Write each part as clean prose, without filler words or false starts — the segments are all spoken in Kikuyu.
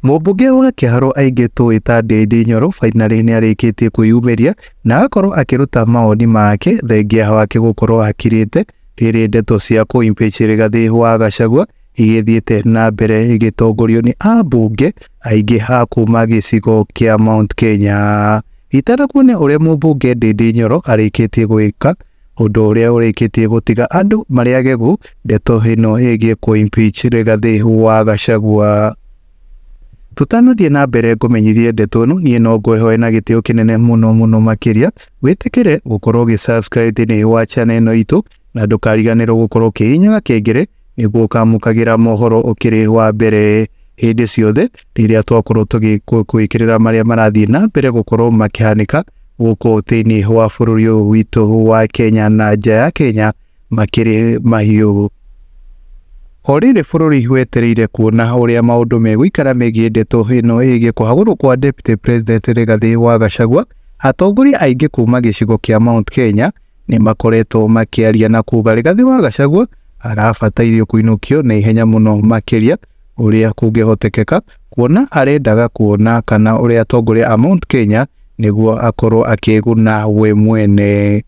Mũmbunge wa Kĩharũ aingĩ tũĩ ta Ndindi Nyoro finally nĩarĩkĩtie kwĩyumĩria na agakorwo akĩruta mawoni make thengia wake gũkorwo akirĩte rĩrĩ ndeto cia kũ impeach Rigathĩ wa Gachagua igĩthiĩte na mbere igĩtongorio nĩ ambunge aingĩ a kuma gĩcigo kĩa Mount Kenya. Itanakuonia ũrĩa mũmbunge Ndindi Nyoro arĩkĩtie gwĩka ũndũ ũrĩa ũrĩkĩtie gũtiga andũ marĩ agegu ndeto ĩno ĩgiĩ kũ impeach Rigathĩ wa Gachagua. Tutanathiĩ na mbere ngũmenyithie ndeto ĩno, niĩ no ngwĩhoe na gĩtĩo kĩnene mũno mũno makĩria wĩtĩkĩre gũkorwo ũgĩ subscribe thĩinĩ wa channel ĩno itũ na ndũkariganĩrwo gũkorwo ũkĩhihinya gakengere nĩguo ũkamũkagĩra mohoro ũkĩrĩ wa mbere hĩndĩ ciothe rĩrĩa twakorwo tũgĩkwĩkĩrĩra marĩa marathiĩ na mbere gũkorwo makĩhanĩka gũkũ thĩinĩ wa bũrũri ũyũ witũ wa Kenya na nja ya Kenya makĩrĩ mahiũ. O rĩrĩ bũrũri wetereire kuona ũrĩa maũndũ megũikara megiĩ ndeto ĩno ĩgiĩ kũhagũrwo kwa Deputy President Rigathĩ wa Gachagua, atongoria aingĩ kuma gĩcigo kĩa Mount Kenya nĩ makoretwo makĩaria na kuga Rigathĩ wa Gachagua arabatairio kũinũkio na ihenya mũno makĩria ũrĩa kũngĩhotekeka, kuona arendaga kuona kana ũrĩa atongoria a Mount Kenya nĩguo akorwo akĩguna we mwene.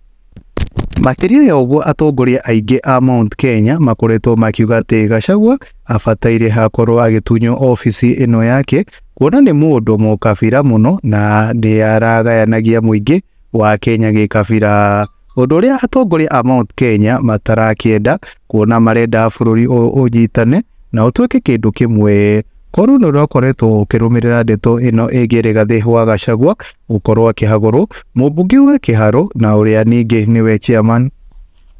Makĩria ya ũguo atongoria aingĩ a Mount Kenya makoretwo makiuga atĩ Gachagua abataire hakorwo agĩtunywo obici ĩno yake kuona nĩ mũndũ mũkabira mũno na nĩ aragayanagia mũingĩ wa Kenya gĩkabira, ũndũ ũrĩa atongoria a Mount Kenya matarakĩenda kuona marenda bũrũri ũyũ ũnyitane na ũtuĩke kĩndũ kĩmwe. Korwo nĩ ũrakoretwo ũkĩrũmĩrĩra ndeto ĩno ĩgiĩ Rigathĩ wa Gachagua gũkorwo akĩhagũrwo, mũmbunge wa Kĩharũ na ũrĩa ningĩ nĩwe chairman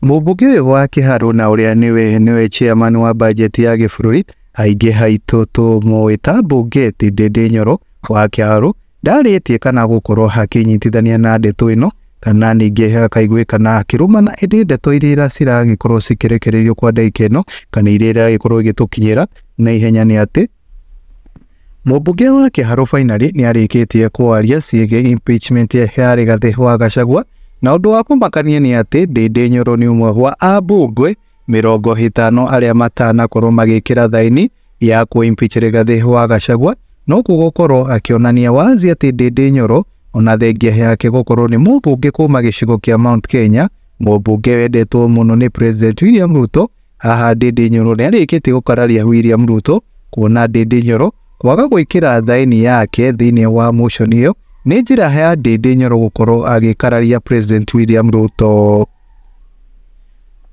mũmbunge ũyũ wa Kĩharũ na ũrĩa nĩwe chairman wa bajeti ya gĩbũrũri aingĩ haitũ tũmũĩ ta mbunge ti Ndindi Nyoro wa Kĩharũ ndarĩtie kana gũkorwo akĩnyitithania na ndeto ĩno kana ningĩ akaiguĩkana akĩrũmana, ĩndĩ ndeto iria ciragĩkorwo cikĩrekererio kwa ndagĩka ĩno kana iria iragĩkorwo igĩtũkinyĩra na ihenya nĩ atĩ mũmbunge wa Kĩharũ finally nĩ arĩkĩtie kwaria ciĩgiĩ impeachment ya Rigathĩ wa Gachagua, na ũndũ wa kũmakania nĩ atĩ Ndindi Nyoro nĩ ũmwe wa ambunge 50 arĩa matanakorwo magĩkĩra thaini ya kũ impeach Rigathĩ wa Gachagua, no gũkorwo akĩonania wazi atĩ Ndindi Nyoro ona thengia yake gũkorwo nĩ mũmbunge kuma gĩcigo kĩa Mount Kenya, mũmbunge wendetwo mũno nĩ President William Ruto. Haha Ndindi Nyoro nĩ arĩkĩtie gũkararia William Ruto kuona Ndindi Nyoro kwaga gwĩkĩra thaini yake thĩinĩ wa motion ĩyo nĩ njĩra ya Ndindi Nyoro gũkorwo agĩkararia President William Ruto.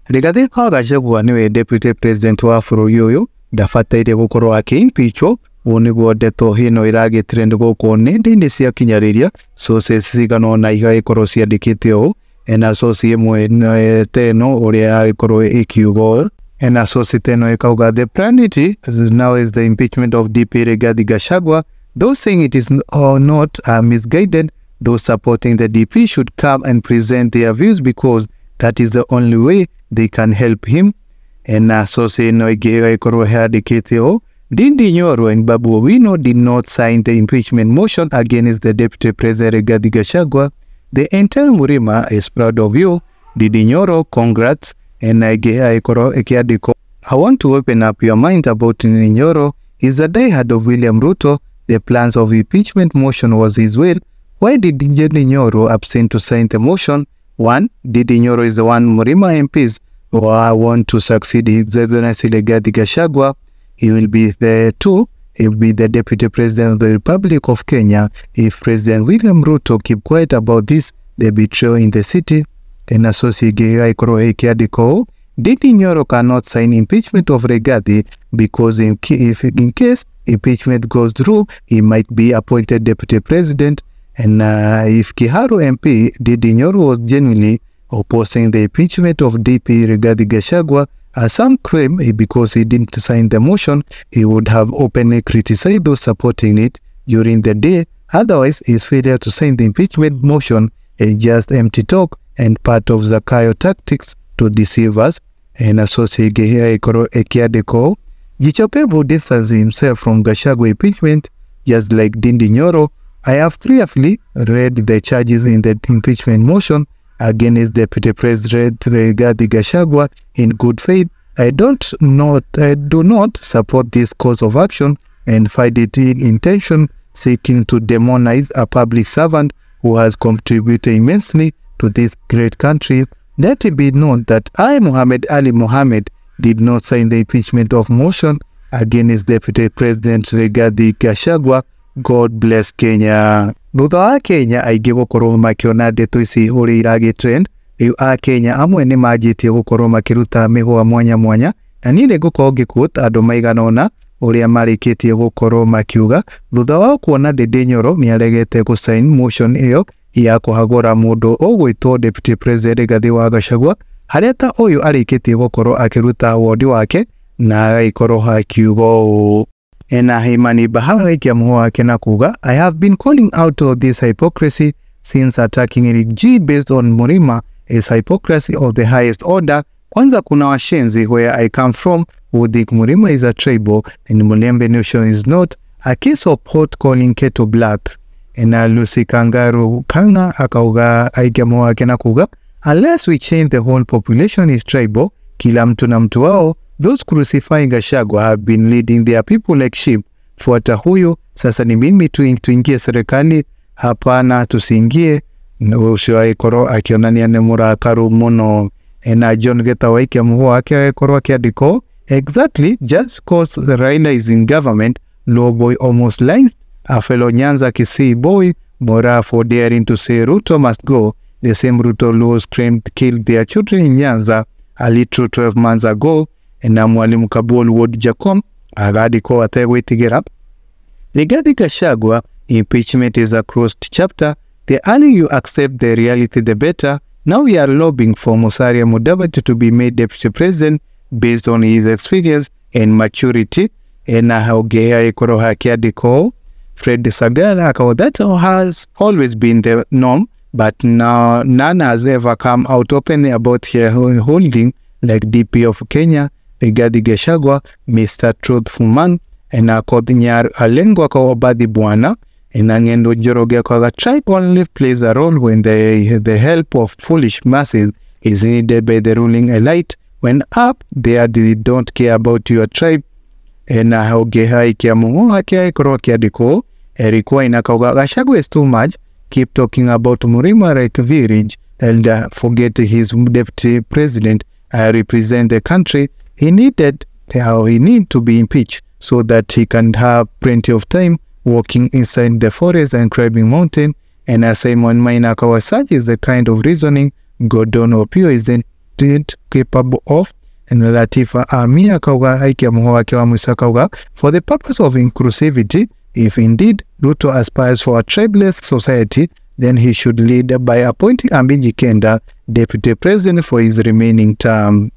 Rigathĩ wa Gachagua nĩwe Deputy President wa bũrũri ũyũ, ndabataire gũkorwo akĩ-impeachwo. Ũũ nĩguo ndeto ĩno ĩragĩ trend gũkũ nenda-inĩ cia kinyanĩria, sources cigana ũna igagĩkorwo ciandĩkĩte ũũ, ena source ĩmwe ta ĩno ũrĩa yagĩkorwo ĩkiuga ũũ, ena source ta ĩno ĩkauga the priority now is the impeachment of DP Rigathi Gachagua. Those saying it is or not are misguided. Those supporting the DP should come and present their views because that is the only way they can help him. Ena source ĩno ĩngĩ ĩgagĩkorwo yandĩkĩte ũũ, Ndindi Nyoro and Babu Owino did not sign the impeachment motion against the Deputy President Rigathi Gachagua. The entire Murima is proud of you. Ndindi Nyoro, congrats. Ena ĩngĩ ĩgagĩkorwo ĩkĩandĩkwo, I want to open up your mind about Ndindi Nyoro. He's a diehard of William Ruto. The plans of impeachment motion was his will. Why did Ndindi Nyoro abstain to sign the motion? 1. Ndindi Nyoro is the one Murima MPs who want to succeed His Excellency Rigathi Gachagua. He will be the 2. He will be the Deputy President of the Republic of Kenya. If President William Ruto keep quiet about this, the betrayal in the city. And associate ĩkĩandĩkwo, Ndindi Nyoro cannot sign impeachment of Rigathi because in case impeachment goes through, he might be appointed Deputy President. And if Kiharu MP Ndindi Nyoro was genuinely opposing the impeachment of DP Rigathi Gachagua, as some claim, because he didn't sign the motion, he would have openly criticized those supporting it during the day. Otherwise, his failure to sign the impeachment motion is just empty talk and part of Zakayo tactics to deceive us. And associate ĩkĩandĩkwo, Jicho Pevu distances himself from Gachagua impeachment, just like Ndindi Nyoro. I have previously read the charges in the impeachment motion against Deputy President Rigathi Gachagua in good faith. I do not support this course of action and find it in intention seeking to demonize a public servant who has contributed immensely to this great country. Let it be known that I, Mohamed Ali Mohamed, did not sign the impeachment of motion against Deputy President Rigathi Gachagua. God bless Kenya. Thutha wa Kenya aingĩ gũkorwo makĩona ndeto ici ũrĩa iragĩ trend, rĩu a Kenya amwe nĩ manjĩtie gũkorwo makĩruta mĩhũa mwanya mwanya, na niĩ nĩ ngũkorwo ngĩquote andũ maigana ũna ũrĩa marĩkĩtie gũkorwo makiuga thutha wa kuona Ndindi Nyoro nĩaregete gũsign motion ĩyo ya kũhagũra mũndũ ũgwĩtwo Deputy President Rigathi wa Gachagua, harĩa ta ũyũ arĩkĩtie gũkorwo akĩruta woni wake na agagĩkorwo akiuga ũũ. Ena Himani Bahawa agaikia mũhũa wake na kuga, I have been calling out of this hypocrisy since attacking Eric G based on Murima is hypocrisy of the highest order. Kwanza kuna washenzi where I come from who think Murima is a tribal and Mulembe Nation is not, a case of pot calling kettle black. Ena Lucy Kangaru Kanga akauga aikia mũhũa wake na kuga, unless we change the whole population is tribal, kila mtu na mtu wao. Those crucifying Gachagua have been leading their people like sheep. Fuata huyo, sasa ni mimi tuingie serikali, hapana tusiingie. Ucio agĩkorwo akĩonania nĩ mũrakaru mũno. Na John Gitau aikia mũhũa wake agĩkorwo akĩandĩkwo, exactly just cause Raila is in government, Luo boy almost lies a fellow Nyanza Kisii boy Mora for daring to say Ruto must go. The same Ruto Luos claimed killed their children in Nyanza a little 12 months ago. Na Mwalimu Kabul Ward Jacom agandĩkwo ategwĩtigĩra. Rigathi Gachagua, impeachment is a closed chapter. The earlier you accept the reality, the better. Now we are lobbying for Musalia Mudavadi to be made deputy president based on his experience and maturity. Na haugea ikorwo hakiandĩkwo Fred Sagala akauga that has always been the norm, but now none has ever come out openly about her holding like DP of Kenya, Rigathi Gachagua, Mr. Truthful Man, and Akoth Nyar Alengo kwa Obadi Bwana, and Ng'endo Njoroge kwa tribe only plays a role when the help of foolish masses is needed by the ruling elite. When up there, they don't care about your tribe. Na haugeha ikia muhu hakia ikorwo kiandiko Eric Waina akauga Gachagua is too much, keep talking about Murima like village and forget his deputy president represent the country. He needed how he need to be impeached so that he can have plenty of time walking inside the forest and climbing mountain. And as Simon Maina Kawasaki is the kind of reasoning Gordon Opio isn't capable of. And Latifa Amia Kauga aikia muhũa wake wa mwisho akauga, for the purpose of inclusivity, if indeed Ruto aspires for a tribeless society, then he should lead by appointing Ambi Kenda deputy president for his remaining term.